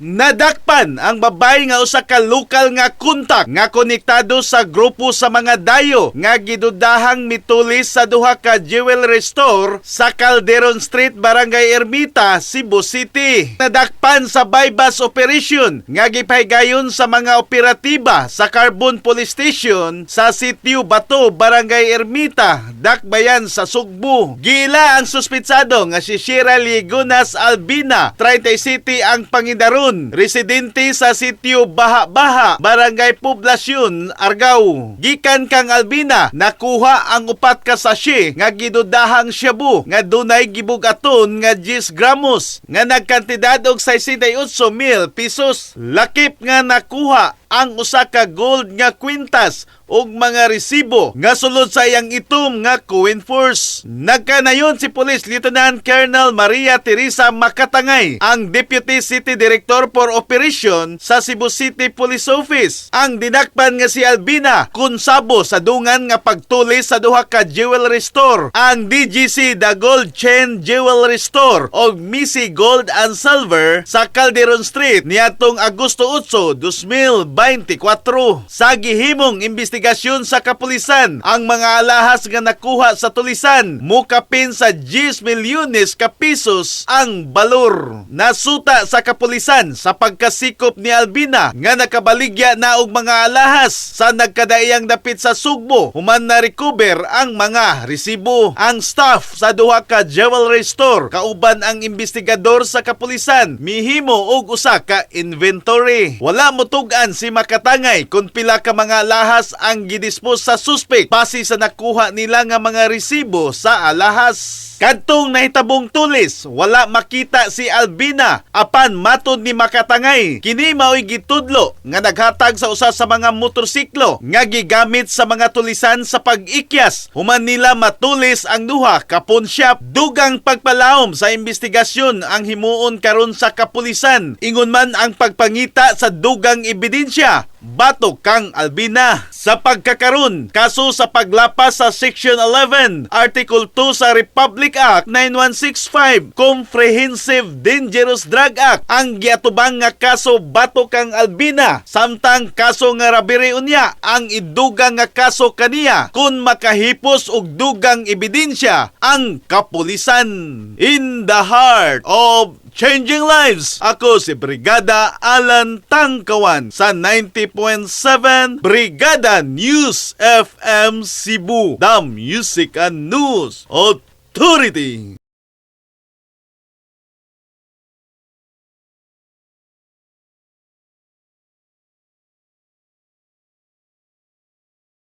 Nadakpan ang babae nga usa ka lokal nga kontak nga konektado sa grupo sa mga dayo nga gidudahang mitulis sa duha ka jewelry store sa Calderon Street, Barangay Ermita, Cebu City. Nadakpan sa buy-bust operation nga gipahigayon sa mga operatiba sa Carbon Police Station sa Sitio Bato, Barangay Ermita, Dakbayan sa Sugbo. Giila ang suspitsado nga si Shira Ligunas Albina, 37 ang pangidaron, residente sa Sitio Baha-Baha, Barangay Poblacion, Argao. Gikan kang Albina, nakuha ang upat ka sachet nga gidudahang shabu nga dunay gibugaton nga 10 gramos nga nagkantidad og 68 mil pesos. Lakip nga nakuha ang usa ka gold nga kwintas ug mga resibo nga sulod sa iyang itom nga coin purse. Nagkanayon si Police Lieutenant Colonel Maria Teresa Makatangay, ang Deputy City Director for Operation sa Cebu City Police Office. Ang dinakpan nga si Albina konsabo sa dungan nga pagtulis sa duha ka jewelry store, ang DGC The Gold Chain Jewelry Store og Missy Gold and Silver sa Calderon Street niadtong Agosto 8, 2024. Sa gihimong investigasyon sa kapulisan, ang mga alahas nga nakuha sa tulisan mukapin sa 10 milyones ka pesos ang balor. Nasuta sa kapulisan sa pagkasikop ni Albina nga nakabaligya na og mga alahas sa nagkadaiyang dapit sa Sugbo human na recover ang mga resibo. Ang staff sa duha ka jewelry store kauban ang investigador sa kapulisan mihimo og usa ka inventory. Wala motug-an si Makatangay kung pila ka mga alahas ang gidispose sa suspect base sa nakuha nila nga mga resibo sa alahas. Kadtong nahitabong tulis, wala makita si Albina apan matod ni Makatangay, kini mao'y gitudlo nga naghatag sa usa sa mga motorsiklo nga gigamit sa mga tulisan sa pag-ikyas human nila matulis ang duha ka pawn shop. Dugang pagpalawom sa investigasyon ang himuon karon sa kapulisan, ingon man ang pagpangita sa dugang ebidensya batok kang Albina. Sa pagkakaron, kaso sa paglapas sa Section 11, Article 2 sa Republic Act 9165, Comprehensive Dangerous Drug Act, ang giatubang nga kaso batok kang Albina, samtang kaso nga robbery unya ang idugang nga kaso kaniya kung makahipos og dugang ebidensya ang kapulisan. In the heart of changing lives, ako si Brigada Alan Tangkawan sa 90.7 Brigada News FM Cebu, the Music and News Authority.